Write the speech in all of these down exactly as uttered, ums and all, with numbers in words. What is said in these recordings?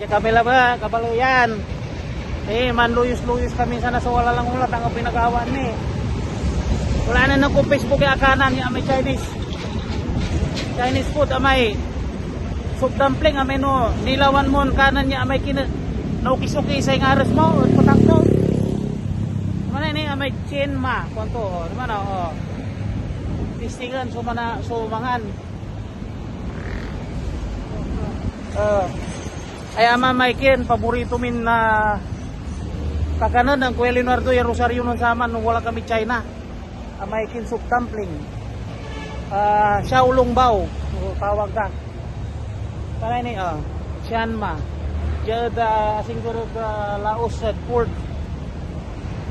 Kami labat, kabaleyan. Eh, manluyos-luyos kami sana so wala lang ulat ang pinagawaan ni. Wala na nang Facebook ya akanan ya may Chinese. Chinese food amay soup dumpling amay no nilawan mon kanan ya amay kina no kisuki say ngares mo, patak to. Mana ni amay Chin Ma, kuanto, oh, mana, oh. Testingan so mana, so mangan. Ah, ay ama, Michael, paborito min na kakanan ng Kuya Leonardo, ya Rosario nun saman, nung wala kami China. Amay kin soup dumpling. Ah, Xiaolongbao, so tawag da. Panay ni, ah, Chianma. Diad, ah, asingger ed, ah, Laos, ed port.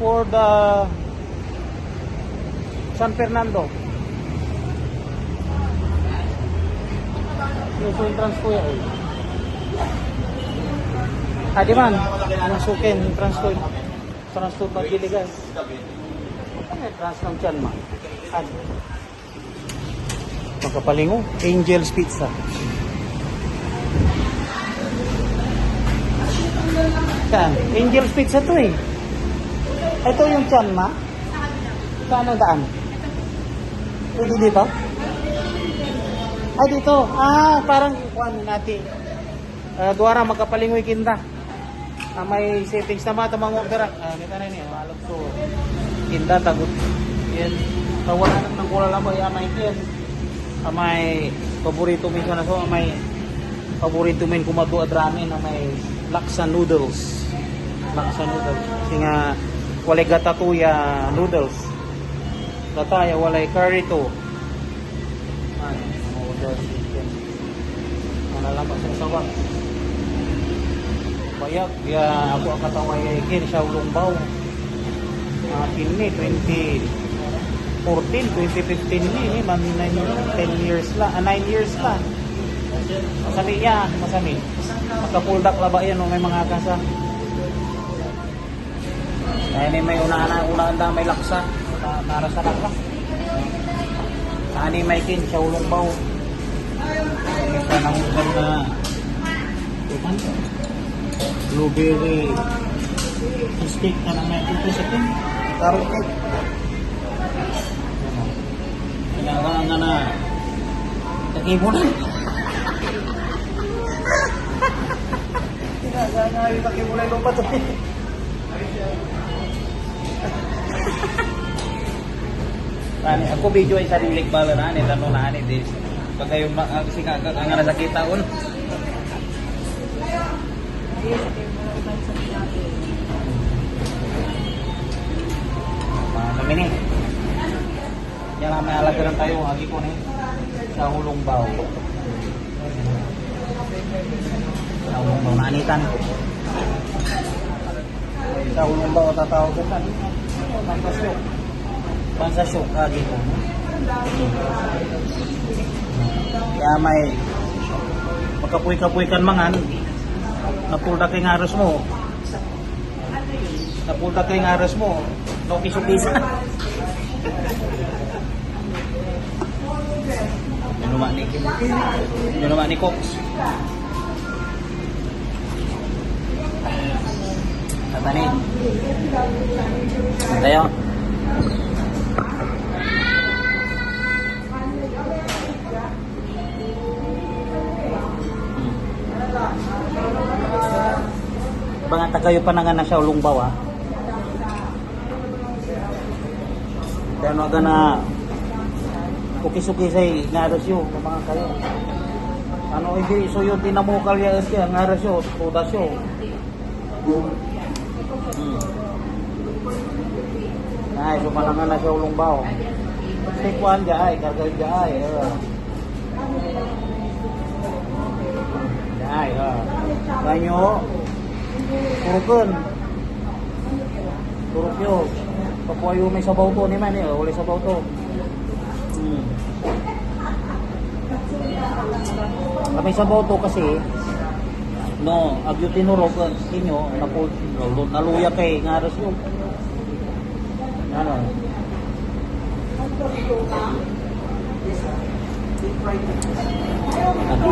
For the San Fernando. Yung so entrance ko yan. Ah, di man. Yung sukin, entrance ko. Entrance ko, pagkiligan. Ano yung entrance ng Chianma? Ah, makapalingo, Angel's Pizza. Saan? Angel's Pizza to eh. Ito yung Chianma? Saan ang daan? Pwede dito? Ay, dito. Ah, parang kuan natin. Ah, duara, makapalingoy kinda. Ah, may settings na mata, mga order, ah. Ah, kita na niya, malog to. Kinda, tagot. Yan. Tawanan ng kulalamoy, ah, may yan. Ah, may paborito min sana so, ah, may paborito min kumadwa ed ramen, ah, may laksa noodles. Laksa noodles. Kasi nga, walay gata to ya noodles. Gata ya walay curry to. Ay, order chicken. Manalaman sa sawa. Bayag, ya, ako ang katawa ya ikin, Xiaolongbao. Ah, kini, twenty fourteen, twenty fifteen ni, ni, man, nine, ten years la, ah, nine years la. Masami ya, masami. Makapuldak laba yan, no, may mga kasa. Ay, ni may unaan na, unaan da may laksa. Na, narasarak la. Ani may kin, Xiaolongbao. Ay, sa nang ulam na, ipan, blueberry cheesecake ka na may ito sa kin. Carrot cake. Ano? Kailangan nga na. Lagay mo na. Kailangan nga yung lagay mo na yung lupa to. Ani, ako video ay sarili bala na, ani, tanong na, ani, di. Pag kayo ma-, ah, kasi ka, ka, ka nga nasakita, un. Ah, kami ni. Yan ang may alagaran tayo, agi ko ni. Xiaolongbao. Xiaolongbao, naanitan. Xiaolongbao, tatawag ko tan. Bansa siyo. Bansa siyo, agi ko. Kaya may makapuy-kapuy kan mangan, napulda kay ngaras mo. Napunta to yung aras mo. No, kiso-kisa. Ano naman ni, ano naman ni Cox? Tatanin. Tayo. Bangat ta kayo panangan na Xiaolongbao, ah. Kaya ano aga na ukis-ukisay ngaras yo, mga kayo. Ano, hindi, so yung tinamukal ya, ngaras yo, todas yo. Hmm. Ay, so manangan na Xiaolongbao. Step one, diay, karga diay. Diay, ah. Kanyo, turuken. Turok yo. Pakuha yo may sabaw to, ni man eh, oh, walay sabaw to. Hmm. Ah, may sabaw to kasi, no, agyo tinurog, ah, inyo, napu-, nalu-, naluya kay ngaras yo. Ano?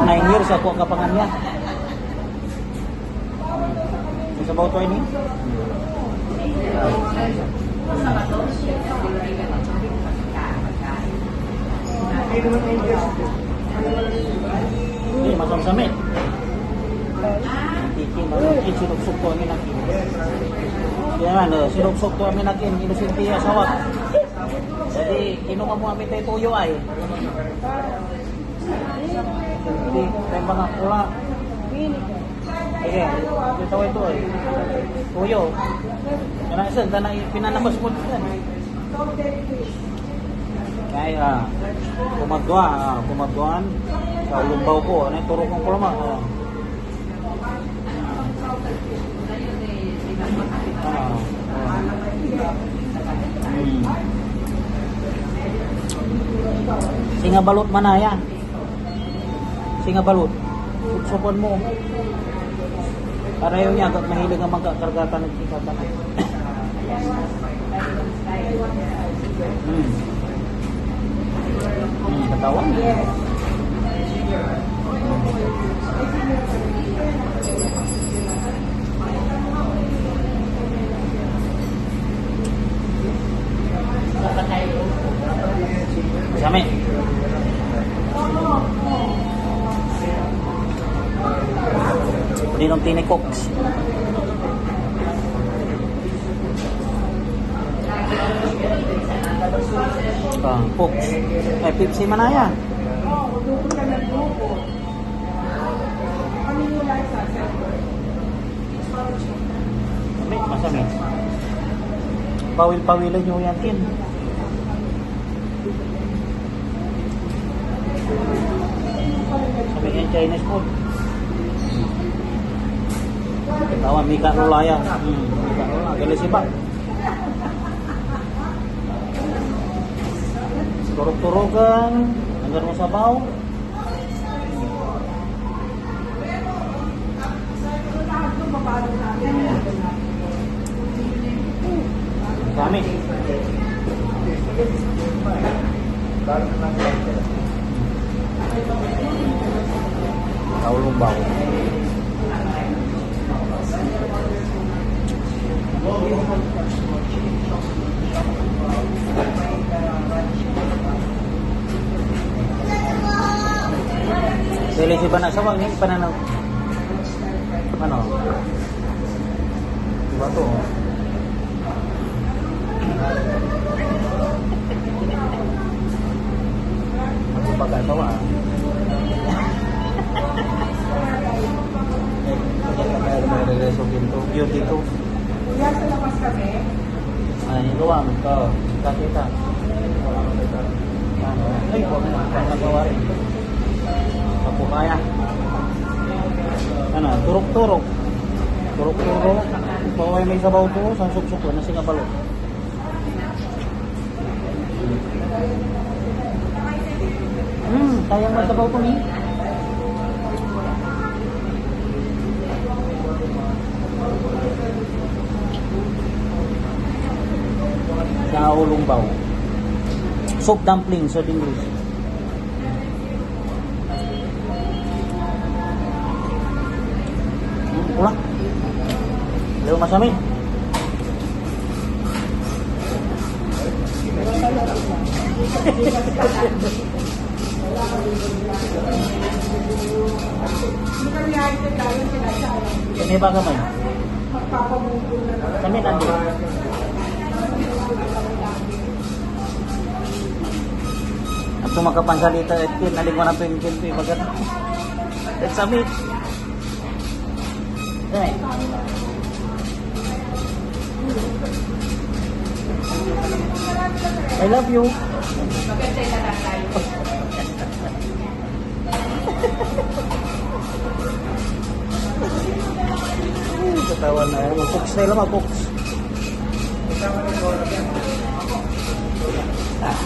Nine years ako kapangan niya. Sabaw to ini? Ini, masamsamit. Tiki, masamsamit, sinuksok to amin akin. Yan, eh, sinuksok to amin akin, inosente ya asawa. Jadi, inom mo amin tayo toyo ay. Hindi, may mga pula. Sige, ito, ito, eh. Toyo. Kana isan, kana pinanabas mo dyan. Kaya, kumadwa, ah, kumadwan. Sa ulumbaw ko, ano yung turo kong kulma? Oh. Ah, ah. Hmm. Singa balot manaya. Singa balot. Supsupan mo. Para yun niya, agak mahilig ang magkakargatan ng kita. Hmm. Hmm, katawan. Sami. Pwede nung tinicoks. Ah, Coke. Eh, Pepsi manaya. Masamit, masamit. Pawil-pawilan nyo yan, Tin. Sabi niya Chinese food. Ketawa, Mika Lulaya. Hmm, Mika Lulaya. Galing si Bak. Turok-turokan, hanggang mo sabaw. Dami. Taulong ba ako? Dahil si Banasa, wag niya ipananaw. Ano? Diba to? Ano ba gagawa? Eh, kaya ka kaya na regreso pinto. Beauty to. Kuya, sa labas kami. Ay, luwang. Ito. Kita, kita. Ano? Ay, huwag na. Huwag na gawa rin. Kapukaya. Ano? Turok-turok. Turok-turok. Paway may sabaw to. Sansok-sok na singa balot. Hmm, sayang may sabaw to, ni. Sa ulumbaw. Soup dumpling, sa English. Hmm, pula. Ayaw masamit. Ini ba kamay? Samit, andi. At kung makapansalita, et kin, nalingwanan to yung kinto, ibagat. Et samit. Dai. I love you. Katawan na yan. Cooks na yun, mga cooks. Ah.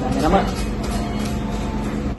Ano naman?